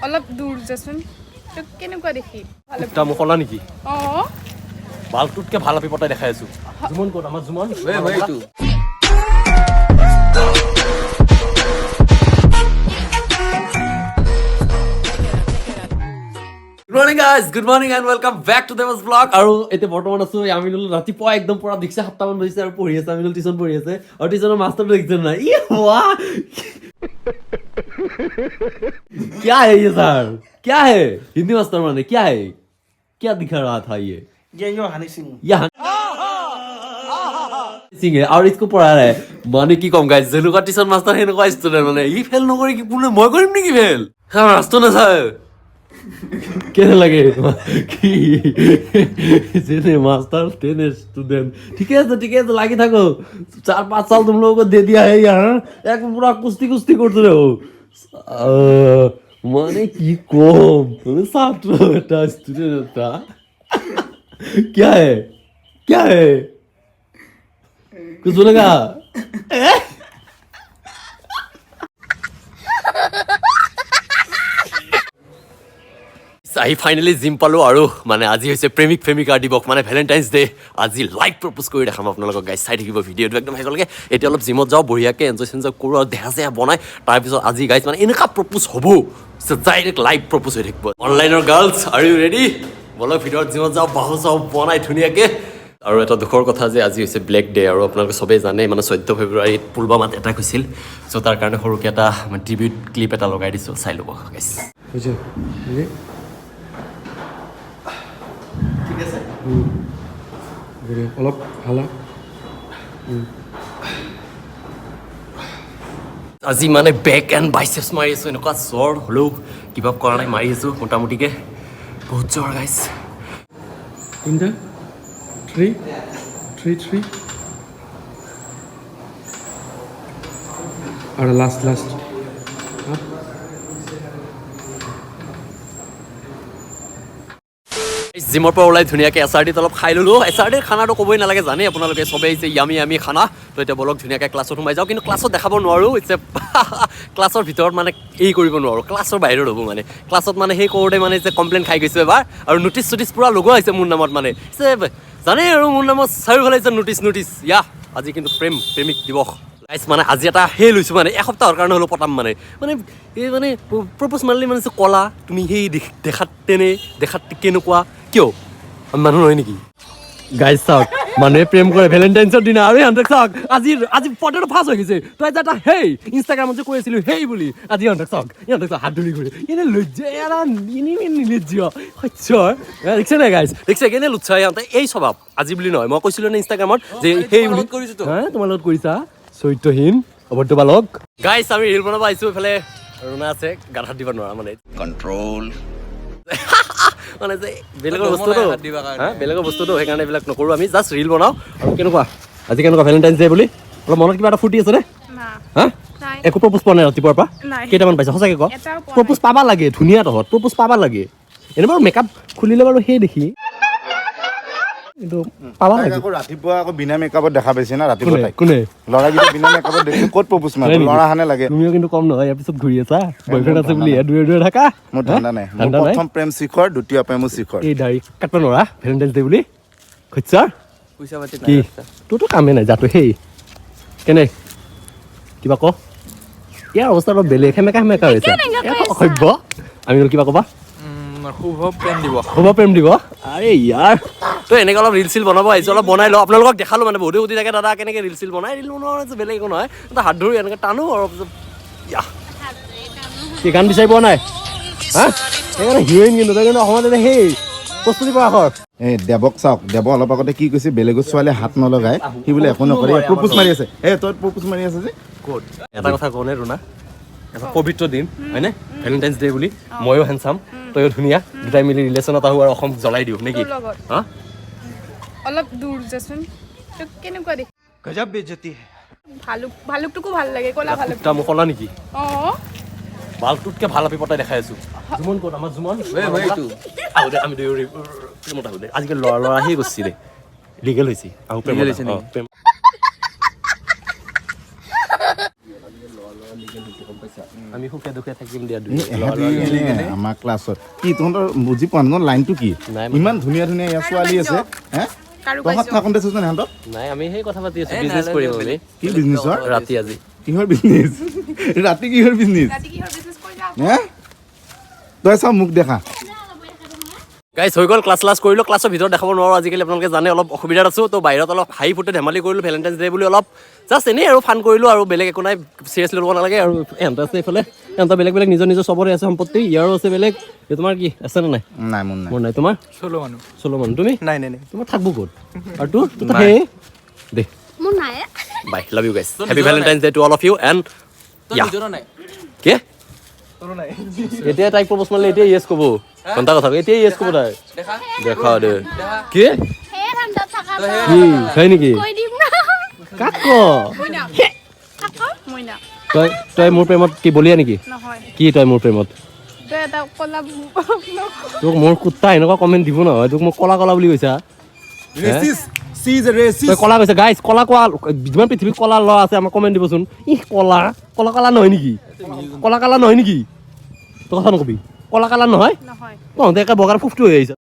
অলপ দূৰ যাচোন, তোক কেনেকুৱা দেখি? দুটা মোক নেকি? অঁ। বালটোতকে ভাল আপি পতাই দেখাই আছো। জুমন ক'ত আমাৰ Jumon? Good morning guys, good morning and welcome back to Dev's vlog. আৰু এতিয়া বৰ্তমান আছো আমিনুল, ৰাতিপুৱা একদম পুৰা দেখিছে 7টামান বাজিছে আৰু পঢ়ি আছে। আমিনুল টিউচন পঢ়ি আছে আৰু টিউচনৰ মাষ্টাৰটো দেখিছে নাই? ই ৱাহ, क्या है ये सर? क्या है? हिंदी मास्टर মানে क्या है? क्या दिखा रहा था ये? ये यो हनी सिंह। ये सिंह है और इसको पढ़ा रहा है। মানে কি ক'ম গাইজ, যেনেকুৱা টিউচন মাষ্টাৰ সেনেকুৱা ষ্টুডেণ্ট। মানে ই ফেইল নকৰি কি কোনে মই কৰিম নেকি ফেইল? ৰাস্তা নাচায় কেনে লাগে কি? যেনে মাস্টাৰ তেনে ষ্টুডেন্ট। ঠিকে আছে, ঠিকে আছে, লাগি থাকো। 4-5 साल तुम लोगों को दे दिया है यहाँ, एक पूरा कुश्ती कुश्ती करते रहो। মানে কি কম, মানে ছাত্ৰ এটা, ষ্টুডেন্ট এটা। क्या है, क्या है? कुछ बोलेगा? আহি ফাইনেলি জিম পালোঁ আৰু মানে আজি হৈছে প্ৰেমিক প্ৰেমিকাৰ দিৱস, মানে ভেলেণ্টাইন্স ডে। আজি লাইভ প্ৰপ'জ কৰি দেখাম আপোনালোকক গাইজ, চাই থাকিব ভিডিঅ'টো একদম শেষলৈকে। এতিয়া অলপ জিমত যাওঁ, বঢ়িয়াকৈ এনজয় চেনজয় কৰোঁ আৰু দেহা চেহা বনাই তাৰপিছত আজি গাইজ মানে এনেকুৱা প্ৰপ'জ হ'ব, ডাইৰেক্ট লাইভ প্ৰপ'জ হৈ থাকিব। অনলাইনৰ গাৰ্লছ, are you ready? বলক ভিতৰত জিমত যাওঁ, বাহু চাহু বনাই ধুনীয়াকৈ। আৰু এটা দুখৰ কথা যে আজি হৈছে ব্লেক ডে আৰু আপোনালোকে চবেই জানে, মানে 14 ফেব্ৰুৱাৰীত পুলৱামাত এটাক হৈছিল। চ' তাৰ কাৰণে সৰুকৈ এটা ট্ৰিবিউট ক্লিপ এটা লগাই দিছোঁ, চাই ল'ব গাইজ। ঠিক আছে। অলপ হালা। আজি মানে বেক এণ্ড বাইচেপছ মাৰি আছোঁ। এনেকুৱা জ্বৰ হ'লেও কিবা কৰা নাই, মাৰি আছোঁ মোটামুটিকৈ। বহুত জ্বৰ গাইছ। তিনিটা, থ্ৰী থ্ৰী থ্ৰী আৰু লাষ্ট লাষ্ট। জিমৰ পৰা ওলাই ধুনীয়াকৈ এছ আৰ ডিত অলপ খাই ল'লোঁ। এছ আৰ ডিৰ খানাটো ক'বই নালাগে, জানেই আপোনালোকে চবেই যে য়ামি য়ামি খানা। তো এতিয়া বলক ধুনীয়াকৈ ক্লাছত সোমাই যাওঁ, কিন্তু ক্লাছত দেখাব নোৱাৰোঁ। It's a ক্লাছৰ ভিতৰত মানে এই কৰিব নোৱাৰোঁ, ক্লাছৰ বাহিৰত হ'ব। মানে ক্লাছত মানে সেই কৰোঁতে মানে যে কমপ্লেইন খাই গৈছোঁ এবাৰ আৰু নটিচ চটিচ পূৰা লগোৱা হৈছে মোৰ নামত। মানে যে জানেই আৰু মোৰ নামত চাৰিওফালে যে নটিচ নটিচ। ইয়া, আজি কিন্তু প্ৰেম প্ৰেমিক দিৱস গাইছ। মানে আজি এটা সেই লৈছোঁ, মানে এসপ্তাহৰ কাৰণে হ'লেও পতাম। মানে মানে এই মানে প্ৰপ'জ মাৰিলে মানে যে ক'লা তুমি সেই দেখাত তেনে দেখাত কেনেকুৱা, কিয় আমি মানুহ নহয় নেকি? গাইজ চাওক, মানুহে প্ৰেম কৰে ভেলেণ্টাইন্সৰ দিনা আৰু ইহঁতক চাওক, আজি আজি ফটোটো ফাৰ্ষ্ট হৈ গৈছে। তই যে এটা সেই ইনষ্টাগ্ৰামত যে কৈ আছিলো সেই বুলি, আজি ইহঁতক চাওক, ইহঁতক চাওক, হাত ধৰি ঘূৰি এনে লজ্জা, এৰা এনে নিলজ্জ সত্যৰ। দেখিছে নাই গাইজ? দেখিছে কেনে লুচ্ছা ইহঁতে? এই স্বভাৱ আজি বুলি নহয়, মই কৈছিলো নে ইনষ্টাগ্ৰামত যে সেই বুলি হা, তোমাৰ লগত কৰিছা, চৰিত্ৰহীন অভদ্ৰ বালক। গাইজ আমি ৰিল বনাব আহিছো, এইফালে ৰুণা আছে, গাত হাত দিব নোৱাৰা মানে কণ্ট্ৰল। মানে যে বেলেগৰ বস্তুটো হা, বেলেগৰ বস্তুটো সেইকাৰণে এইবিলাক নকৰোঁ, আমি জাষ্ট ৰিল বনাওঁ। আৰু কেনেকুৱা আজি, কেনেকুৱা ভেলেণ্টাইন্স ডে বুলি অলপ মনত কিবা এটা ফূৰ্তি আছে নে? না। হা? নাই। একো প্ৰপ'জ পোৱা নাই ৰাতিপুৱাৰ পৰা? নাই। কেইটামান পাইছা সঁচাকৈ ক? এটাও পোৱা নাই। প্ৰপ'জ পাবা লাগে, ধুনীয়া তহঁত, প্ৰপ'জ পাবা লাগে। এনে বাৰু মেকআপ খুলিলে বাৰু সেই দেখি, কিন্তু পাবা তাইক লাগে। আকৌ ৰাতিপুৱা আকৌ বিনা মেকআপত দেখা পাইছে না ৰাতিপুৱা। কোনে? তাইক কোনে? ল'ৰাকেইটা বিনা মেকআপত দেখি ক'ত প্ৰপোজ হয় মাৰিব? নেকি? ল'ৰা হানে লাগে। তুমিও কিন্তু কম নহয়, ইয়াৰ পিছত ঘূৰি আছা বয়ফ্ৰেণ্ড আছে ধান্দা বুলি নাই। দূৰে দূৰে থাকা। মোৰ ধান্দা নাই। মোৰ ধান্দা নাই? প্ৰথম প্ৰেম শিখৰ, দ্বিতীয় প্ৰেমো শিখৰ। এই দাড়ি কাটিব নোৱাৰা ভেলেণ্টাইন্স ডে বুলি খুচ্ছাৰ কি তোৰতো কামেই নাই যাতো। সেই কেনে কিবা ক, ইয়াৰ অৱস্থা অলপ বেলেগ, সেমেকা সেমেকা হৈছে। অসভ্য আমি কিবা ক'বা? শুভ প্ৰেম দিৱস। শুভ প্ৰেম দিব। আৰে ইয়াৰ তো এনেকৈ অলপ ৰিল চিল বনাব আহিছোঁ, অলপ বনাই লওঁ। আপোনালোকক দেখালোঁ, মানে বহুতে সুধি থাকে দাদা কেনেকৈ ৰিল চিল বনাই। ৰিল বনোৱা মানে বেলেগ একো নহয়, এটা হাত ধৰি এনেকৈ টানো আৰু পিছত ইয়া। কি গান বিচাৰি পোৱা নাই হা? সেইকাৰণে হিৰইন কিন্তু তই কিন্তু অসমত এতিয়া সেই প্ৰস্তুতি পৰাশৰ। এই দেৱক চাওক, দেৱ অলপ আগতে কি কৈছে? বেলেগৰ ছোৱালীয়ে হাত নলগাই, সি বোলে একো নকৰে, প্ৰপোজ মাৰি আছে। এ তই প্ৰপোজ মাৰি আছে যে। ক'ত এটা কথা কওঁনে ৰুণা, এটা পবিত্ৰ দিন হয়নে ভেলেণ্টাইন্স ডে বুলি, ময়ো হেণ্ডচাম তয়ো ধুনীয়া, দুটাই মিলি ৰিলেশ্যনত আহোঁ আৰু অসম জ্বলাই দিওঁ নেকি? তোৰ লগত। হা? অলপ দূৰ যাচোন, তোক কেনেকুৱা দেখি? গজব বেজতি। ভালুক, ভালুকটোকো ভাল লাগে, ক'লা ভালুক। দুটা মোক ক'লা নেকি? অঁ। বালটোতকে ভাল আপি পতাই দেখাই আছো। জুমন ক'ত আমাৰ জুমন? আহো দে, আমি দুয়ো প্ৰেমত আহো দে। আজিকালি ল'ৰা ল'ৰা সেই কৰিছে দে, লিগেল হৈছে আহো প্ৰেমত। হৈছে নেকি? প্ৰেম। আমি সুখে দুখে থাকিম দিয়া দুয়ো। এহেঁতি এনে আমাৰ ক্লাছত কি তহঁতৰ বুজি পোৱা নাই লাইনটো কি? নাই। ইমান ধুনীয়া ধুনীয়া ইয়াত ছোৱালী আছে হে, তহঁত থাকোঁতে চাচোন ইহঁতক। নাই, আমি সেই কথা পাতি আছো, বিজনেছ কৰিম আমি। কি বিজনেছৰ? ৰাতি আজি। কিহৰ বিজনেছ ৰাতি? কিহৰ বিজনেছ? ৰাতি কিহৰ বিজনেছ কৰিলা? হে, তই চাওঁ, মোক দেখা। গাইছ, হৈ গ'ল, ক্লাছ ক্লাছ কৰিলোঁ। ক্লাছৰ ভিতৰত দেখাব নোৱাৰোঁ আজিকালি, আপোনালোকে জানে অলপ অসুবিধাত আছোঁ। তো বাহিৰত অলপ হাঁহি ফূৰ্তি ধেমালি কৰিলোঁ, ভেলেণ্টাইন্স ডে বুলি অলপ জাষ্ট এনেই আৰু ফান কৰিলোঁ আৰু বেলেগ একো নাই, চিৰিয়াছলি ল'ব নালাগে। আৰু এহঁত আছে এইফালে, এহঁতৰ বেলেগ বেলেগ নিজৰ নিজৰ চবৰে আছে সম্পত্তি। ইয়াৰো আছে বেলেগ। এই তোমাৰ কি আছে নে নাই? নাই, মোৰ নাই। মোৰ নাই। তোমাৰ? চলো মানুহ। চলো মানুহ তুমি? নাই নাই নাই। তোমাৰ থাকব ক'ত? আৰু তোৰ তোৰ তো সেই দে। মোৰ নাই। Bye, love you guys, happy Valentine's Day to all of you and yeah. নিজৰো নাই। কি? তোৰো নাই। এতিয়া তাইক প্ৰপ'জ মাৰিলে এতিয়া য়েছ ক'ব। ঘণ্টা কথা, এতিয়া য়েছ ক'ব তাই। দেখা। দেখা দে কি। সেয়ে ঠাণ্ডাত থাকা। কি হয় নেকি? কৈ দিম না। কাক ক? মইনা মইনা। তই মোৰ প্ৰেমত কি বলিয়া নেকি? নহয়। কি তই মোৰ প্ৰেমত? তই এটা কলা। তোক মোৰ কুত্তা এনেকুৱা কমেণ্ট দিব নহয়। তোক মোক কলা কলা বুলি কৈছা। Racist, she is a racist. তই কলা কৈছা। গাইছ, কলা কোৱা যিমান পৃথিৱীত কলা ল'ৰা আছে, আমাক কমেণ্ট দিবচোন। ইহ, কলা কলা কলা নহয় নেকি? কলা কালা নহয় নেকি? তই কথা নকবি, কলা কালা নহয়। নহয়। তহঁতে একে বগাৰ ফুফটো হৈ আহিছ।